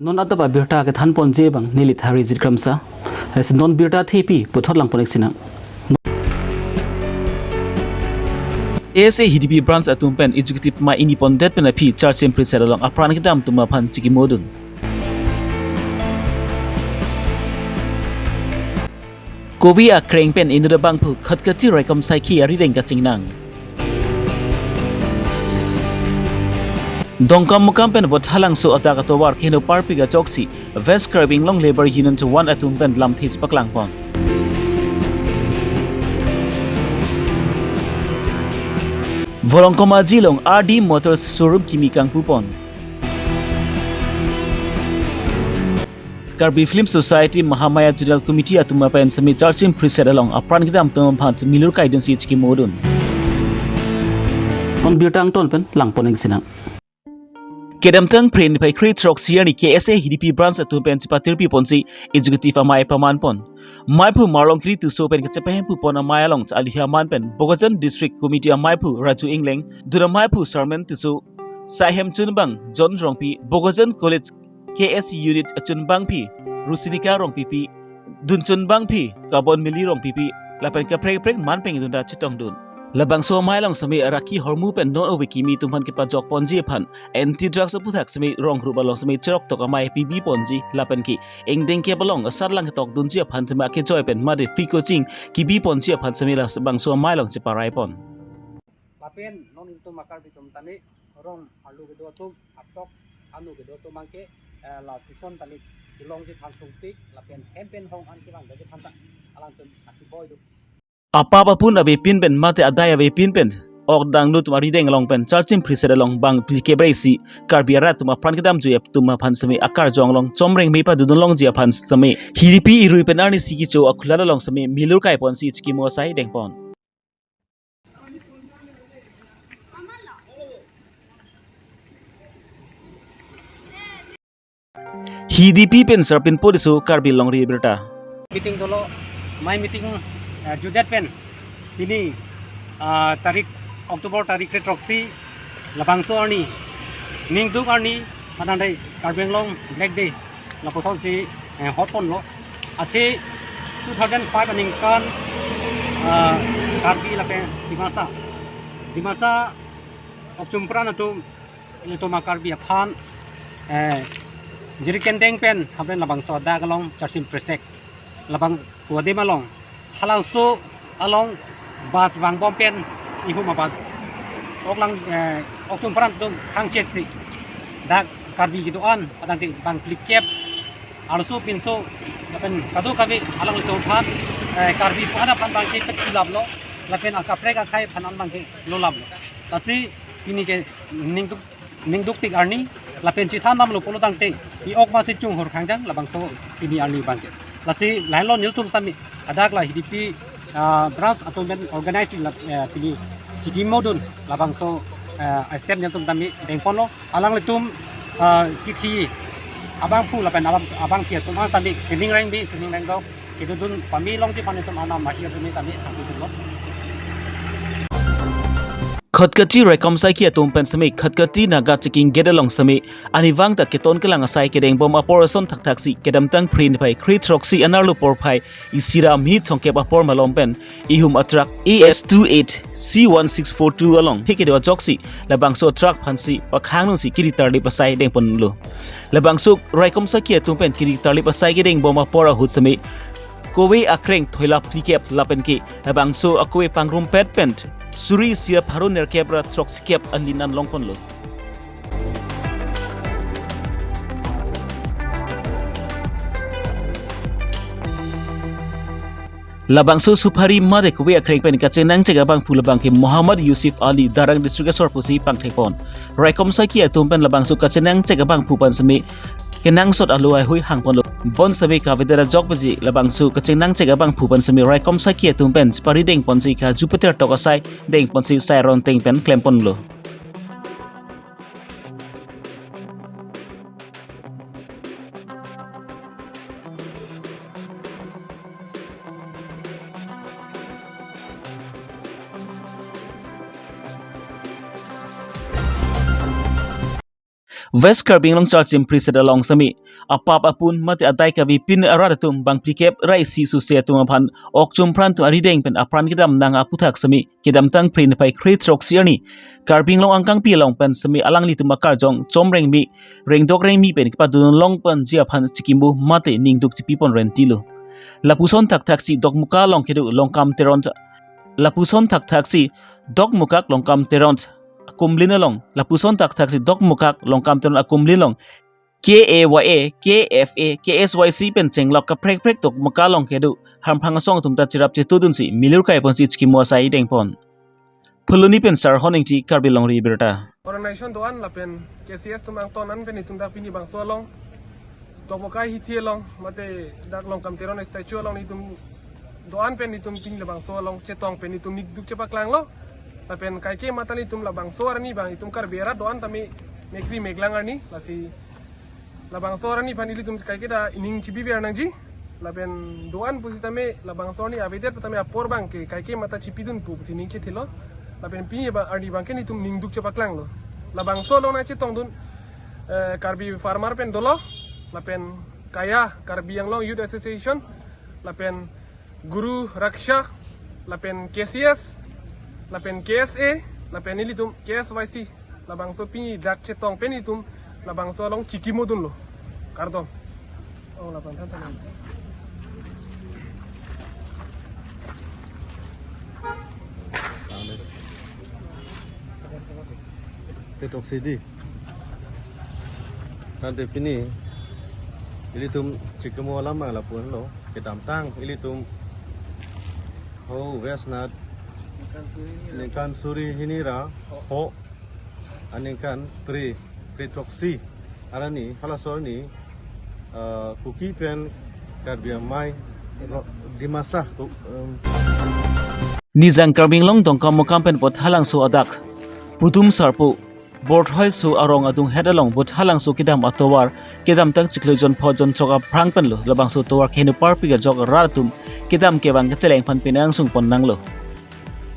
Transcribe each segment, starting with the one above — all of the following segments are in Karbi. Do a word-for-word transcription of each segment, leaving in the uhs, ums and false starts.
Non adap abirta kethan ponji abang neli Tharijit Kramsa. Lasi non birta thepi puthot lang pon-ik sinang. K S A H D P branch atum pen executive amei ingni pondet pen aphi charchim phriset along apran kedam atum aphan chikimodun. Kove akreng pen inut abangphu Khatkhati raikom asaikhi arideng kachingnang. Dongkamukam pen Vothatlangso adak atovar keheno parpik ajoksi West Karbi Anglong Labour Union one atum pen lamthe chepaklang pon. Volongkom Aji along R D Motors showroom kimi kangpu pon. Karbi Film Society Mahamaya Zonal Committee atum pen semi charchim phriset along apran kedam atum aphan milur kaidunsi chikimodun. Non birta angton pen lang pon-ik sinang. Kedamtang Phre niphai kre throksi arni K S A H D P branch atum pen chepatirpi ponsi executive amei paman pon. Meiphu Marlongkiri Tisso pen kachepahemphu pon amei along alihi aman pen Bokajan District Committee ameiphu Raju Engleng, dun ameiphu Sarmen Tisso, saihem chunbang John Rongpi, Bokajan College K S unit achunbangpi Rusilika Rongpipi, dun chunbangpi Kabonmili Rongpipi, lapen kaprek kaprek man pen ingdunda chetongdun. Labangso amei along semi arakhi hormu pen non ove kimi atum aphan kepajok ponji aphan anti drugs aphuthak semi rong group along semi cherok tok amei pibi ponji lapen ke ingdeng kep along asarlang ketokdunji aphan semi akejoi pen mate free coaching kibi ponji aphan semi labangso amei along cheparai pon. Lapen non ingtum a-Karbi atum tani rong arlo kedo atum, atok ano kedo atum abangke, eh, la tuition tani kelongji aphan sungpik lapen hem pen hong an kevang doji aphan ta alangtum akeboi do. Apap apun avepin pen mate adai avepin pen ok dangno atum arideng along pen charchim phriset along bang phlikep ra isi Karbi arat atum apran kedamjui atum aphan semi akarjong along chomreng me padun longji aphan semi H D P irui pen arnisi kecho akhulat along semi milur kai ponsi chikimo asai deng pon. H D P pen Sarpinpo Tisso, Karbi Longri Abirta. Meeting dolo, amei meeting, eh, jutdet pen pini, ah, tarik October tarik kre throksi, labangso arni, ningduk arni, padang dai Karbi Anglong Black Day lapusonsi, eh, hot ponlo. Athe two thousand five aningkan, ah, Karbi lapen Dimasa, Dimasa okchum pran atum ilitum a-Karbi aphan, eh, jiri kendeng pen hapden labangso adak along charchim phrisek labang kuadim along. Halangso along bus vangbom pen ihum a-bus oklang, eh, okchum pran atum thangchek si dak Karbi kedo-an padang te bang phlikep arloso pinso lapen kadokave alanglitum aphan, eh, Karbi pu-an aphan abangke pet kilap lo lapen akaprek akhei aphan an abangke lolap lo. Lasi pini ke ningduk, ningdukpik arni lapen chethan damlo pulo tangte i-ok masi chunghur khangjang labangso pini arni abangke. Lasi lahenlo nelitum semi adak la H D P, ah, branch atum pen organize la, eh, pini chikimodun labangso, eh, step nelitum tami deng ponlo. Alanglitum, ah, kithi abangphu lapen abang, abangpi atum an tami sining rengbi sining rengdok kedodun pame longji aphan itum anam mahir semi tami hangdunlo. Khatkhati raikom asaikhi atum pen semi Khatkhati Naga checking gate along semi arnivang ta keton kelang asai kedengbom apor ason thakthaksi kedamtang Phre niphai kre throksi anerlo porphai isi ra minute thomkep apor malom pen ihum a-truck A S two eight C one six four two along the kedo ajoksi labangso a-truck aphansi pakhang nungsi kiri tarlip asai deng ponlo. Labangso raikom asaikhi atum pen kiri tarlip asai kedengbom apor ahut semi kove akreng thoila phlikep lapen ke labangso akove pangrumpet pen suri isi ra pharo nerkep ra throksikep alin an long ponlo. Labangso supari mate kove akreng pen kachenangchek abangphu labangke Muhammad Yusuf Ali Darrang District asor pusi pangthek pon. Raikom asaikhi atum pen labangso kachenangchek abangphu aphan semi kenangsot alo ai hui hang ponlo. Bonsemi kavedet ajok peji labangso kachenangchek abangphu aphan semi raikom asaikhi atum pen chepari deng ponsi ka Jupiter tok asai deng ponsi sai ronteng pen klem ponlo. West Karbi Anglong Charchim Priesthood along semi apap apun mate adai kabi pin arat atum bang phlikep ra isi suse atum aphan ok chumpran atum arideng pen apran kedam nang aputhak semi kedamtang Phre niphai kre throksi arni Karbi Anglong angkangpi along pen semi alanglitum akarjong Chom Rengmi, Rengdok Rengmi pen kepadun longponji aphan chikimu mate ningduk chipipon rentilo. Lapuson thakthaksi Dokmoka along kedo Longkam Teron, lapuson thakthaksi Dokmokak Longkam Teron akumlin along, lapuson thakthaksi Dokmokak Longkam Teron akumlin along K A Y A, K F A, K S Y C pen chenglok kaprek prek Dokmoka along kedo Hamphang asong atum ta cherap chetudunsi milur kaiponsi chikimu asai dengpon. Phuloni pen Sarhon Ingti, Karbi Longri Abirta. Organization do-an lapen K C S atum angton an pen itum dak pini bangso along, Dokmoka hithi along mate dak Longkam Teron statue along itum do-an pen itum pini labangso along chetong pen itum ningduk chepaklanglo. Lapen kaike mate itum labangso arni bang itum Karbi arat do-an tame mekri meklang arni, lasi labangso arni aphan ilitum kaike ta ining chibiber nangji. Lapen do-an pusitame labangso arni avedet tame apor bangke kaike mate chipidun pu pusi ning chethelo. Lapen pini ba arni bangke itum ningduk chepaklanglo. Labangso along nangchetongdun, eh, Karbi farmer pen dolo, lapen kaya Karbi Anglong Youth Association, lapen Guru Raksha, lapen K C S, lapen K S A, lapen ilitum K S Y C, labangso pini dak chetong pen itum labangso along chikimudunlo. Kardom. Oh, lapan than than. Petok sidi. Tangte pini ilitum chikimu alam lapulo, kedamtang ilitum ho West nat ningkan suri hini ra ho aningkan Phre, Phre throksi arni, halaso arni, ah, Kuki pen Karbi Amei, ro-, Dimasa, ku-, em, Nijang Karbi Anglong Dongkamukam pen Bothalangso adak Pudum Sarpo Borthoi so arong adunghet along Bothalangso kedam atovar kedamtang chiklo jon pho jon chok aphrang penlo labangso tovar keheno parpik ajok rat atum kedam kevang kecheleng aphan penang sungpon nanglo.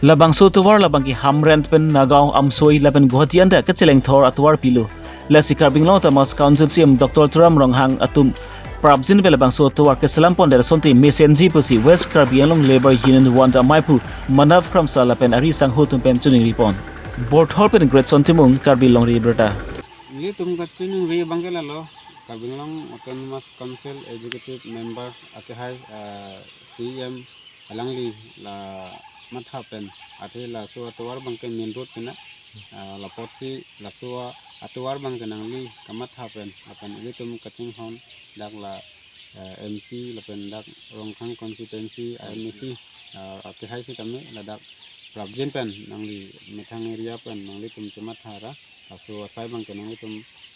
Labangso tovar labangke Hamren pen Nagaon, Amsoi lapen Guwahati anta kecheleng thor atovar pilo. Lasi Karbi Anglong Autonomous Council C E M Doctor Tuliram Ronghang atum prapjin pen labangso tovar keselam pondet asonte mesenji pusi West Karbi Anglong Labour Union One amaiphu Manav Kramsa lapen ari sangho atum pen chiningripon. Borthor pen Greatson Timung, Karbi Longri Abirta. Ilitum kachiningri abangke lalo, Karbi Anglong Autonomous Council Executive Member akehai, eh, C E M alangli la matha pen, athe laso atovar abangke main road pen na, ah, lapotsi laso atovar abangke nangli kamatha pen, lapen ilitum kachinghon dak la, eh, M P lapen dak Rongkhang constituency I M A C, ah, akehai sitame ladak prapjin pen nangli methang area pen nanglitum chematha ra laso asai abangke nanglitum,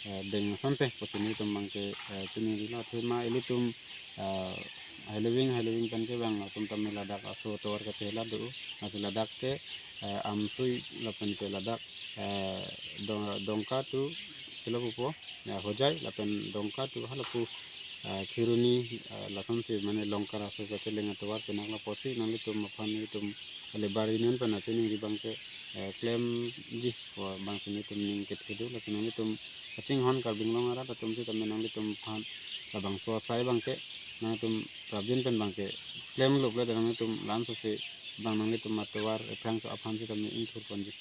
eh, deng asonte pusi nelitum abangke, eh, chiningrilo. Athema ilitum, eh, Haileving, Haileving pen ke bang atum tame ladak aso tovar kachehelat do, lasi ladak ke, eh, Amsoi lapen ke ladak, eh, Dong-, Dongka to kilo pupo, ya, Hojai lapen Dongka to halapu, eh, Kheroni, eh, lasonsi mane Longkar aso kacheleng atovar penang lapusi nanglitum aphan nelitum Labour Union pen achiningri abangke, eh, klemji, wa bangsi nelitum ning kethe do, lasi nanglitum kachinghon Karbi Anglong arat atum sitame nanglitum aphan labangso asai abangke, nanglitum prapjin pen abangke klemlo pulote nanglitum lansose bang nanglitum atovar ephrang aphan sitame ingthurponji.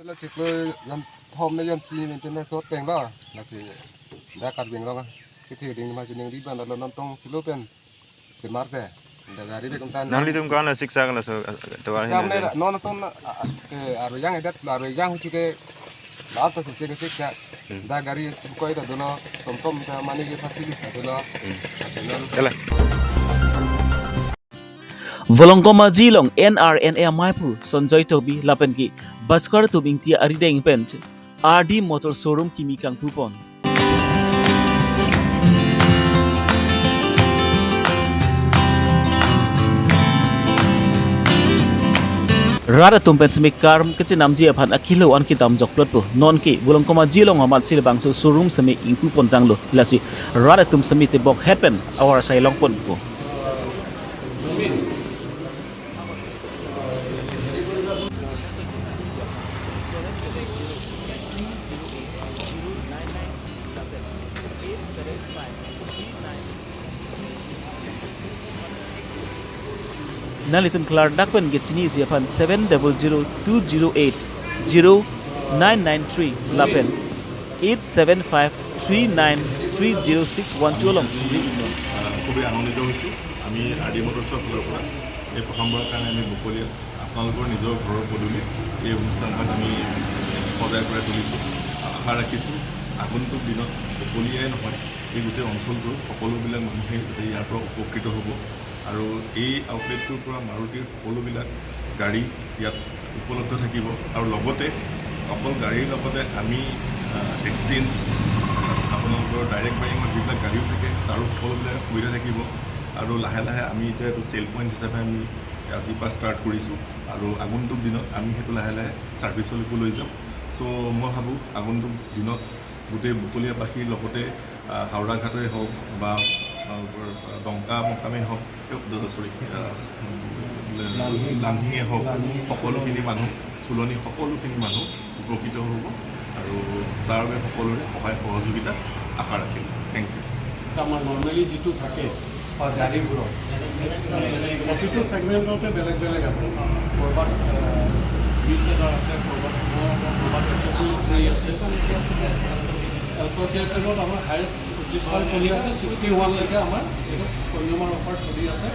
La chiklo jon thom ne jon pini pen pen so tenglo, lasi dak Karbi Anglong kethe ding ma chiningri abang la non tong silo pen semar te. Dak gari bek untan. Nanglitum ko-an siksa kala so, eh, tovar siksa hini mane dak? Non son, ah, ah, ke aruyang edat, aruyang huchu ke la ta sese ke siksa. Hmm. Dak gari sukoi ta dono, tomtom ta mane ke facility ta dono. Hmm. National. Kala. Volongkom Aji along N R N A amaiphu Sanjoy Tokbi lapen ke Bhaskar Tubing ti arideng pen R D Motor Showroom kimi kangpupon. Rat atum pen semi karm kachinamji aphan akilo an kedam jokplot po. Nonke Volongkom Aji along amat si labangso showroom semi ingpupon tanglo. Lasi rat atum semi tebok het pen avar asai longponpo. Nanglitum klardak pen kechiniji aphan seven double zero two zero eight zero nine nine three lapen eight seven five three nine three zero six one two along ri non. আহ, খুবেই আনন্দিত হৈছোঁ। আমি R D মটৰ্ছৰ ফালৰ পৰা এই প্ৰথমবাৰৰ কাৰণে আমি বকলীয়া আপোনালোকৰ নিজৰ ঘৰৰ পদূলিত এই অনুষ্ঠানভাগ আমি সজাই পৰাই তুলিছোঁ। আশা ৰাখিছোঁ আগন্তুক দিনত বকলীয়াই নহয়, এই গোটেই অঞ্চলটোৰ সকলোবিলাক মানুহে যাতে ইয়াৰ পৰা উপকৃত হ'ব আৰু এই আউটলেটটোৰ পৰা মাৰুতিৰ সকলোবিলাক গাড়ী ইয়াত উপলব্ধ থাকিব। আৰু লগতে অকল গাড়ীৰ লগতে আমি, আহ, এক্সচেঞ্জ, আহ, আপোনালোকৰ ডাইৰেক্ট বাইঙৰ যিবিলাক গাড়ীও থাকে, তাৰো সকলোবিলাক সুবিধা থাকিব। আৰু লাহে লাহে আমি এতিয়া এইটো চেল পইণ্ট হিচাপে আমি আজিৰ পৰা ষ্টাৰ্ট কৰিছোঁ আৰু আগন্তুক দিনত আমি সেইটো লাহে লাহে ছাৰ্ভিচলৈকো লৈ যাম। চ' মই ভাবোঁ আগন্তুক দিনত গোটেই বকলীয়াবাসীৰ লগতে, আহ, হাওৰা ঘাটৰে হওক বা আপোনালোকৰ, আহ, ডংকা মকামেই হওক, চৰি, আহ, লাংহিঙে হওক, সকলোখিনি মানুহ, ফুলনি সকলোখিনি মানুহ উপকৃত হ'ব আৰু তাৰ বাবে সকলোৰে সহায় সহযোগিতা আশা ৰাখিম। Thank you. আমাৰ নৰ্মেলি যিটো থাকে বা গাড়ীবোৰৰ প্ৰতিটো ছেগমেণ্টতে বেলেগ বেলেগ আছে। ক'ৰবাত, আহ, বিছ হাজাৰ আছে, ক'ৰবাত পোন্ধৰ হাজাৰ, ক'ৰবাত এশ কুৰি আছে। এলক'কেটত আমাৰ হায়েষ্ট ডিছকাউণ্ট চলি আছে, ছিক্সটি ওৱানলৈকে আমাৰ এইটো কনজিউমাৰ অফাৰ চলি আছে।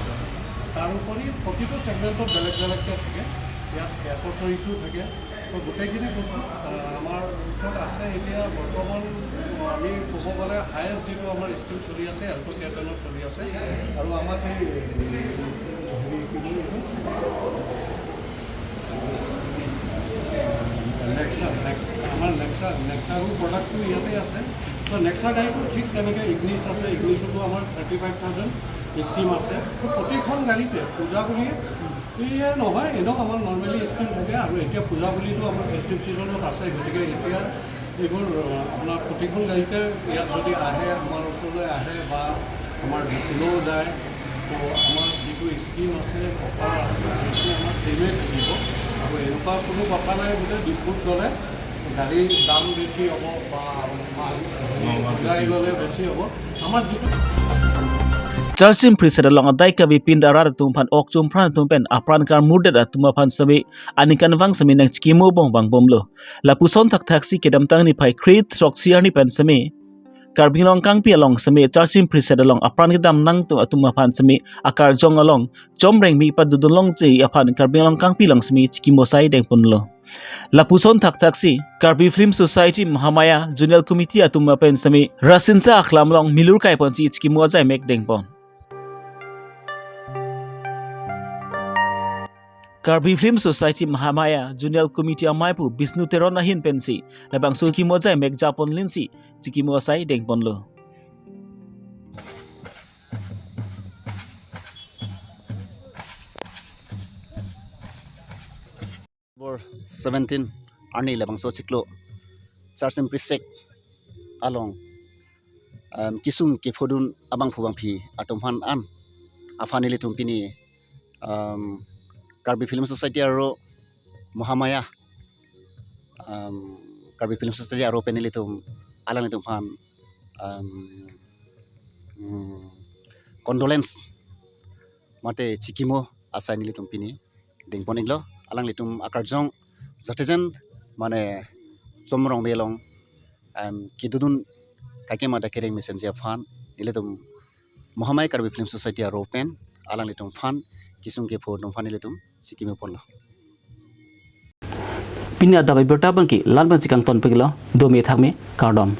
তাৰোপৰি প্ৰতিটো ছেগমেণ্টত বেলেগ বেলেগকৈ থাকে। ইয়াত এচেছৰিজো থাকে। তো গোটেইখিনি বস্তু, আহ, আমাৰ ওচৰত আছে। এতিয়া বৰ্তমান আমি ক'ব গ'লে হায়েষ্ট যিটো আমাৰ স্কিম চলি আছে, এল্ট' কে টেনত চলি আছে। আৰু আমাক এই, হেৰি, কি বুলি এইটো? নেক্সা, নেক্সা, আমাৰ নেক্সা, নেক্সাৰো প্ৰডাক্টটো ইয়াতে আছে। তো নেক্সা গাড়ীটো ঠিক তেনেকৈ ইগনিছ আছে, ইগনিছতো আমাৰ থাৰ্টি ফাইভ থাউজেণ্ড স্কিম আছে। তো প্ৰতিখন গাড়ীতে পূজা বুলিয়ে বুলিয়ে নহয়, এনেও আমাৰ নৰ্মেলি স্কিম থাকে আৰু এতিয়া পূজা বুলিতো আমাৰ ফেষ্টিভ ছিজনত আছে, গতিকে এতিয়া এইবোৰ, আহ, আপোনাৰ প্ৰতিখন গাড়ীতে ইয়াত যদি আহে, আমাৰ ওচৰলৈ আহে বা আমাৰ ডিপুলৈও যায়, তো আমাৰ যিটো স্কিম আছে, অফাৰ আছে, সেইটো আমাৰ ছেমে থাকিব। আৰু এনেকুৱা কোনো কথা নাই বোলে ডিপুত গ'লে গাড়ীৰ দাম বেছি হ'ব বা মাল হেৰি ওলাই গ'লে বেছি হ'ব। আমাৰ যিটো Charchim Priesthood along adai Karbi pinda arat atum aphan ok chumpran atum pen apran karmurdet atum aphan seme aningkanvang seme nangchikimo bong vangbomlo. Lapuson thakthaksi kedamtang niphai kre-throksi arni pen seme Karbi Anglong kangpi along seme Charchim Priesthood along apran kedam nangtum atum aphan seme akarjong along chomrengmi padodun longji aphan Karbi Anglong kangpi along seme chikimo asai dengponlo. Lapuson thakthaksi Karbi Film Society Mahamaya Zonal Committee atum pen seme Rasinsa Aklam along milur kaiponsi chikimo ajai mek dengpon. Karbi Film Society Mahamaya Zonal Committee amaipu Bishnu Teron ahin pensi labangso chikimo ajai mek japon linsi chikimo asai dengponlo. Bor seventeen arni labangso chiklo Charchim Priesthood along, um, kesung kephodun abangphu bangphi atum aphan an aphan nelitum pini, um, Karbi Film Society aro Mahamaya, um, Karbi Film Society aro pen nelitum alanglitum aphan, um, mm, condolence mate chikimo asai nelitum pini dengpon iklo. Alanglitum akarjong jatejen mane chomrong belong, em, kedodun kaikema ta kereng mesenji aphan nelitum Mahamaya Karbi Film Society aro pen alanglitum aphan kesung kephodun aphan nelitum chikimo ponlo. Pini adap abirta abangke la-an pensi kangton peklo, dome thakme, kardom.